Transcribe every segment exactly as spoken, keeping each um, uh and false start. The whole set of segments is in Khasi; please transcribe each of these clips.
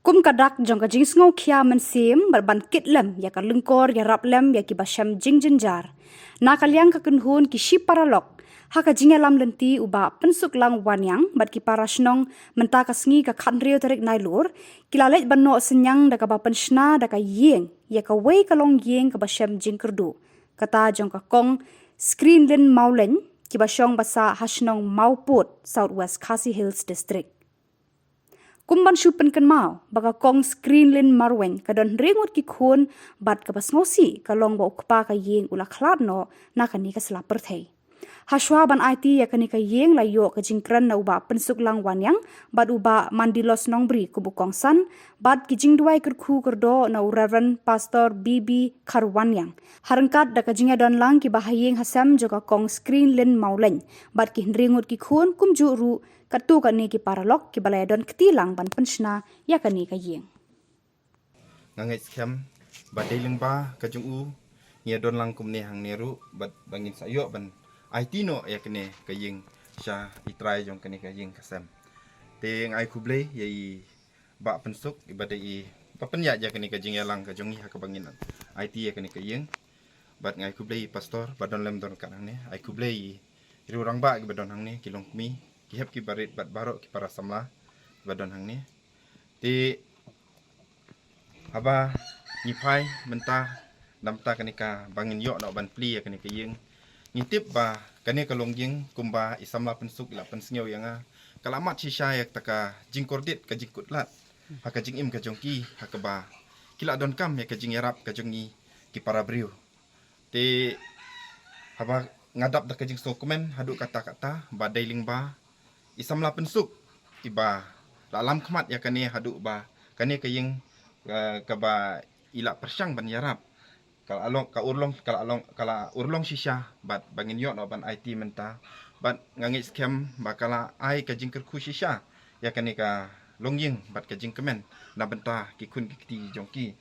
Kum ka dak jong ka jingsngewkhia mynsiem bad ban kit lem ïa ka lyngkor ïarap lem ïa kiba shem jingjynjar, na ka liang ka kynhun ki shi paralok, ha ka jingïalam lynti u Bah Pynsuklang Wanniang bad ki para shnong, mynta ka sngi ka khathynriew tarik Nailur, ki la leit ban noh synñiang da kaba pynshna da ka ïing ïa kawei ka longïing kaba shem jingkyrduh, kata jong ka Kong Screenlin Mawleng, kiba shong ba sah ha shnong Mawpud, South West Khasi Hills District. Kum ban shu pynkynmaw ba ka Kong Screenlin Marwein ka don hynriew ngut ki khun, bad kaba sngewsih ka long ba u kpa ka ïing u la khlad noh na kane ka sla pyrthei. Hashwa ban aiti ïa kane ka ïing la ïoh ka jingkren na u Bah Pynsuklang Wanniang bad u Bah Mandilos Nongbri kum u kongsan, bad ki jingduwai kyrkhu kyrdoh na u Reverend Pastor B B Kharwanniang. Ha ryngkat da ka jingïadon lang kiba ha ïing ha sem jong ka Kong Screenlin Mawleng bad ki hynriew ngut ki khun, kumjuh ruh katto katne ki paralok kiba la ïadon kti lang ban pynshna ïa kane ka ïing. Nga ngeit skhem ba dei lyngba ka jong u ngi ïadon lang kumne hangne ruh, bad ba ngin sa ïoh ban aiti noh ïa kane ka ïing sha i trai jong kane ka ïing ka sem. Te nga ai khublei ïa i Bah Pynsuk iba dei iba pynïaid ïa kane ka jingïalang ka jong ngi ha kaba ngin aiti ïa kane ka ïing. Bad nga ai khublei i pastor ba don lem don kat hangne, ai khublei i riew rangbah kiba don hangne, ki longkmie, ki hep kiba rit bad baroh ki para samla ba don hangne. Te haba ngi phai mynta, namta kane kaba ngin ïoh noh ban plie ïa kane ka ïing, ngi tip ba kane ka longïing kumba i samla Pynsuk i la pynsngew ïa nga, ka la mad shisha ïa kata ka jingkordit ka jingkutlad ha ka jingim ka jong ki, ha kaba ki la donkam ïa ka jingïarap ka jong ngi ki para briew. Te haba nga dap da ka jingsngewkmen haduh katta katta ba dei lyngba i samla Pynsuk iba la lam khmat ïa kane, haduh ba kane ka ïing, eh, kaba i la pyrshang ban ïarap ka la long, ka urlong, ka la long, ka la urlong shisha, bad ba ngin ïoh noh ban aiti mynta. Bad nga ngeit skhem ba ka la ai ka jingkyrkhu shisha ïa kane ka longïing bad ka jingkmen na bynta ki khun ki kti jong ki,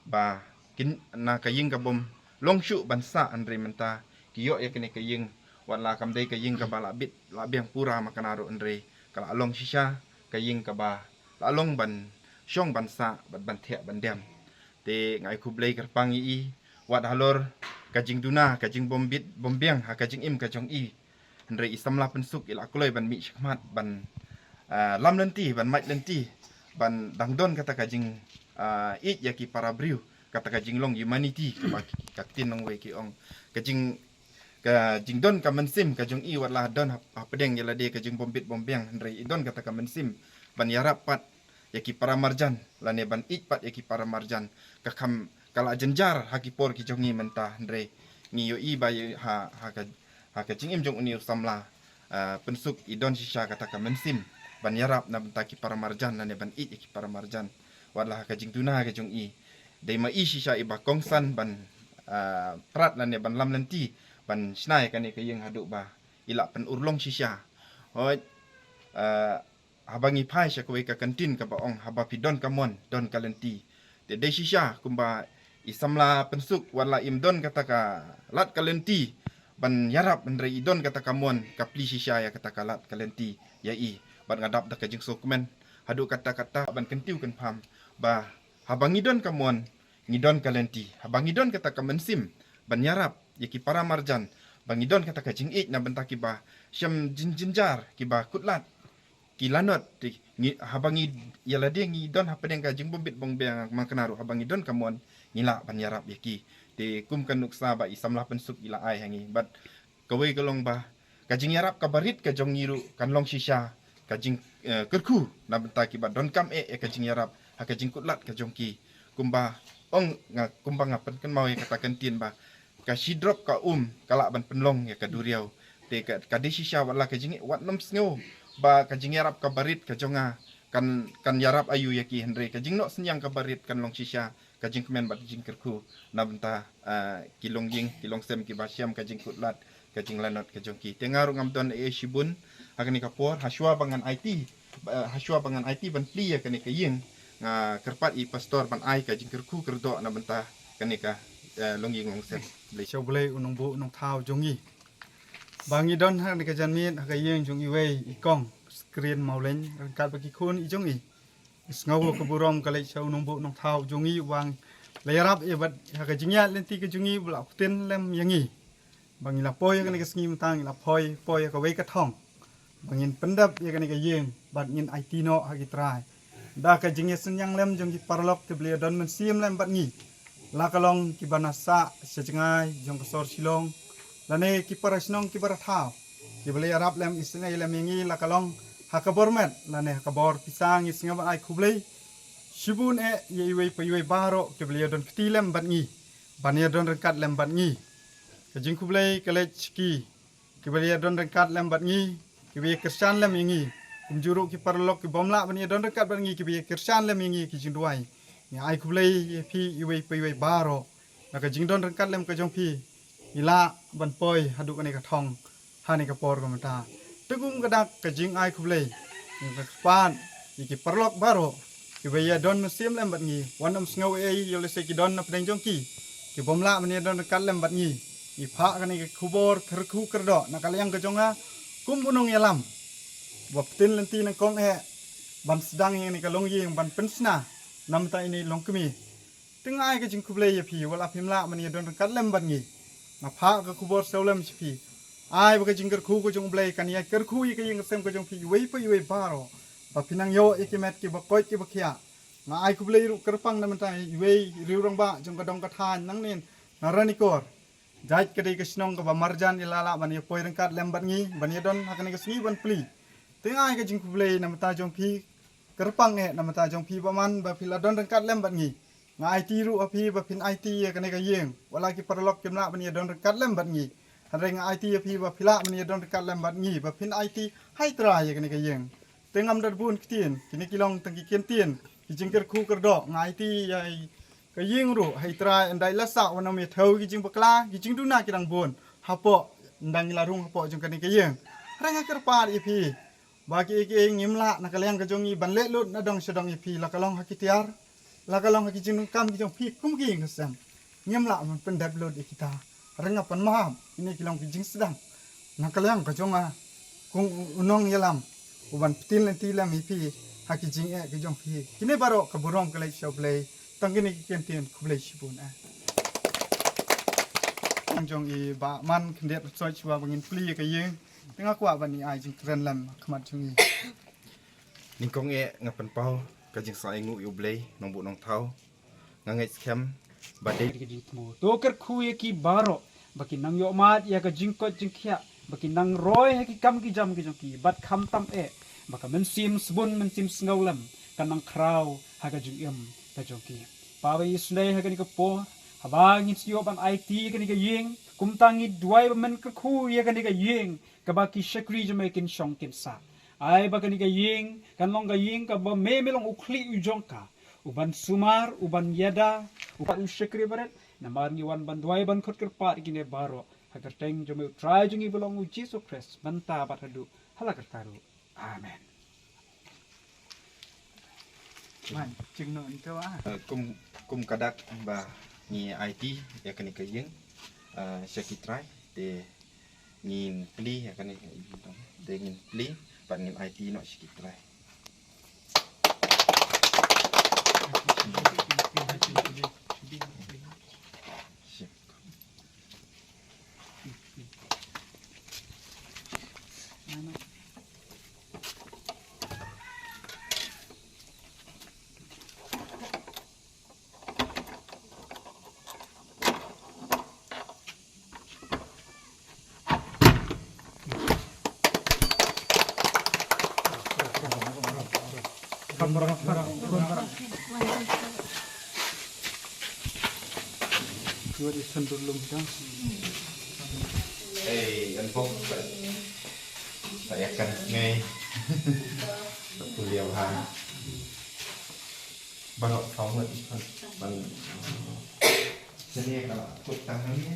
ba kin na ka ïing ka bym long shuh ban sah, hynrei mynta ki ïoh ïa kane ka ïing, wat la kam dei ka ïing kaba la bit la biang pura ma kane ruh, hynrei ka la long shisha ka ïing kaba la long ban shong ban sah bad ban thiah ban dem. Te nga ai khublei kyrpang ïa i, wat halor ka jingduna ka jingbym bit bym biang ha ka jingim ka jong i, hynrei i samla Pynsuk i la kloi ban mih shakhmat ban, ah, lam lynti, ban mad lynti, ban dang don kata ka jing, ah, ïeit ïa ki para briew, kata ka jinglong humanity kaba ka ktien nongwei ki ong, ka jing, ka jingdon ka mynsiem ka jong i, wat la don hap, hapdeng ïa lade ka jingbym bit bym biang, hynrei i don kata ka mynsiem ban ïarap pat ïa ki para marjan lane ban ïeit pat ïa ki para marjan. Ka kham ka la jynjar ha ki por ki jong ngi mynta, hynrei ngi ïohi ba ïa ha, ha ka, ha ka jingim jong une u samla, ah, Pynsuk i don shisha kata ka mynsiem ban ïarap na bynta ki para marjan lane ban ïeit ïa ki para marjan. Wat la ha ka jingduna ka jong i, dei ma i shisha iba kongsan ban, ah, prat lane ban lam lynti ban shna ïa kane ka ïing haduh ba i la pynurlong shisha. Hooid, ah, haba ngi phai sha kawei ka kyntien kaba ong, haba phi don ka mon don ka lynti. Te dei shisha kumba i samla Pynsuk, wat la im don kata ka lad ka lynti ban ïarap, hynrei i don kata ka mon ka plie shisha ïa kata ka lad ka lynti ïa i. Bad nga dap da ka jingsngewkmen haduh katta katta ban kyntiew kynpham ba haba ngi don ka mon ngi don ka lynti, haba ngi don kata ka mynsiem ban ïarap ïa ki para marjan, ba ngi don kata ka jingïeit na bynta kiba shem jin-, jynjar, kiba kutlad, ki lanot, te ngi, haba ngi ïa lade ngi don hapdeng ka jingbym bit bym biang, ma kane ruh haba ngi don ka mon ngi lah ban ïarap ïa ki. Te kum ka nuksa ba i samla Pynsuk i la ai ha ngi, bad kawei ka long ba ka jingïarap kaba rit ka jong ngi ruh kan long shisha ka jing, eh, kyrkhu na bynta kiba donkam eh, eh, ka jingïarap ha ka jingkutlad ka jong ki. Kumba ong nga, kumba nga pynkynmaw ïa kata ka kyntien ba ka shi drop ka um ka lah ban pynlong ïa ka duriaw. Te ka, ka dei shisha, wat la ka jing, wat nym sngew ba ka jingïarap kaba rit ka jong nga kan, kan ïarap aïu ïa ki, hynrei ka jingnoh synñiang kaba rit kan long shisha ka jingkmen bad jingkyrkhu na bynta, ah, ki longïing ki longsem kiba shem ka jingkutlad ka jinglanot ka jong ki. Te nga ruh ngam don ei ei shibun ha kane ka por, hashwa ba ngan aiti, ba, hashwa ba ngan aiti ban plie ïa kane ka ïing, nga kyrpad i pastor ban ai ka jingkyrkhu kyrdoh na bynta kane ka, eh, longïing longsem. Khublei. Sha U Blei U Nongbuh U Nongthaw jong ngi, ba ngi don ha kane ka janmiet ha ka ïing jong iwei i kong Screen Mawleng ryngkat bad ki khun i jong i. Sngew ka burom ka leit sha u nongbuh nongthaw jong ngi, u ba la ïarap ïa bad ha ka jingïaid lynti ka jong ngi, u ba la pyntin lem ïa ngi ba ngin la poi ha kane ka sngi, mynta ngin la poi, poi ha kawei ka thong ba ngin pyndep ïa kane ka ïing bad ngin aiti noh ha ki trai. Da ka jingïaseng lem jong ki paralok kiba la ïadon mynsiem lem bad ngi, la ka long kiba na sah sha jngai jong ka sor Shillong, lane ki para shnong kiba la thaw, kiba la ïarap lem isynei lem ïa ngi, la ka long ha ka bor met lane ha ka bor pisa, ngi sngewbha ai khublei shibun eh ïa iwei pa iwei baroh kiba la ïadon kti lem bad ngi, ban ïadon ryngkat lem bad ngi. Ka jingkhublei ka leit sha ki kiba la ïadon ryngkat lem bad ngi, kiba ïa kyrshan lem ïa ngi. Kumjuh ruh ki paralok ki bym lah ban ïadon ryngkat bad ngi, kiba ïa kyrshan lem ïa ngi ki jingduwai. Ngi ai khublei ïa phi iwei pa iwei baroh. Na ka jingdon ryngkat lem ka jong phi, ngi lah ban poi haduh kane ka thong ha kane ka por ka mynta. Te kum ka dak ka jingai khublei, ngi kyrpad ïa ki paralok baroh kiba ïadon mynsiem lem bad ngi, wat nym sngew ei ei ïoh lehse ki don na pdeng jong ki, ki bym lah ban ïadon ryngkat lem bad ngi. Ngi phah kane ka khubor kyrkhu kyrdoh na ka liang ka jong nga kum u nongïalam ba pyntin lynti nyngkong eh ban sdang ïa kane ka longïing ban pynshna na mynta ine i longkmie. Te nga ai ka jingkhublei ïa phi, wat la phim lah ban ïadon ryngkat lem bad ngi, nga phah ka khubor sawlem sha phi. Ai ba ka jingkyrkhu ka jong U Blei kan ïa kyrkhu ïa ka ïing ka sem ka jong phi iwei pa iwei baroh, ba phin nang ïoh ïa ki met kiba koit kiba khiah. Nga ai khublei ruh kyrpang na mynta ïa iwei i riew rangbah jong ka dong ka thaiñ nangne na Ranikor. Jait ka dei ka shnong kaba marjan, i la lah ban ïa poi ryngkat lem bad ngi ban ïadon ha kane ka sngi ban plie. Te nga ai ka jingkhublei na mynta jong phi kyrpang eh na mynta jong phi ba man ba phi la don ryngkat lem bad ngi. Nga aiti ruh ha phi ba phin aiti ïa kane ka ïing, wat la ki paralok kim lah ban ïadon ryngkat lem bad ngi. Hynrei nga aiti ha phi ba phi lah ban ïadon ryngkat lem bad ngi, ba phin aiti ha i trai ïa kane ka ïing. Te ngam da bun ktien, kine ki long tang ki kyntien ki jingkyrkhu kyrdoh. Nga aiti ïa i ka ïing ruh ha i trai, ynda i la sah wat nym ïa thew ki jingbakla, ki jingduna ki dang bun hapoh, ynda ngi la rung hapoh jong kane ka ïing. Hynrei nga kyrpad ïa phi ba kiei kiei ngim lah na ka liang ka jong ngi ban leh lut na dong sha dong ïa phi, la ka long ha ki tiar, la ka long ha ki jingdonkam ki jong phi kum ki ïing ka sem. Ngim lah ban pyndep lut ïa kita. Hynrei nga pan map, kine ki long ki jingsdang na ka liang ka jong nga kum u nongïalam, u ban pyntin lynti lem ïa phi ha ki jingeh ki jong phi. Kine baroh ka burom ka leit sha U Blei. Tang kine ki kyntien, khublei shibun eh. Tang jong i Bah Man khyndiat, soi shuwa ba ngin plie ïa ka ïing. Te nga kwah ban ïa ai jingkren lem ha khmat jong i. Nyngkong eh nga pynpaw ka jingsngew ainguh ïa U Blei, nongbuh nongthaw. Nga ngeit skhem ba dei. To kyrkhu ïa ki baroh ba kin nang ïoh mad ïa ka jingkoit jingkhiah, ba kin nang roi ha ki kam ki jam ki jong ki, bad khamtam eh ba ka mynsiem sbun mynsiem sngewlem kan nang khraw ha ka jingim ka jong ki. Pa ba isynei ha kane ka por, haba ngin sa ïoh ban aiti ïa kane ka ïing, kumta ngi duwai ba men kyrkhu ïa kane ka ïing kaba ki shakri jong me kin shong kin sah. Ai ba kane ka ïing kan long ka ïing kaba me, me long u khlieh u jong ka, u ban sumar, u ban ïada, u ban u shakri barit. Namar ngi wan ban duwai ban khot kyrpad ïa kine baroh ha ka kyrteng jong me u Trai jong ngi ba long u Jisu Khrist, mynta bad haduh hala karta ruh. Amen. Man, jingno into ah. Eh, kum, kum ka dak ba ngi aiti ïa kane ka ïing, eh, sha ki trai, te ngin plie ïa kane ka ïing, te ngin plie bad ngin aiti noh sha ki trai. Ei, an bok sa, sa yakan ngai. Sa pulia ha. Barok forward ban. Sini ka kut tangan ni.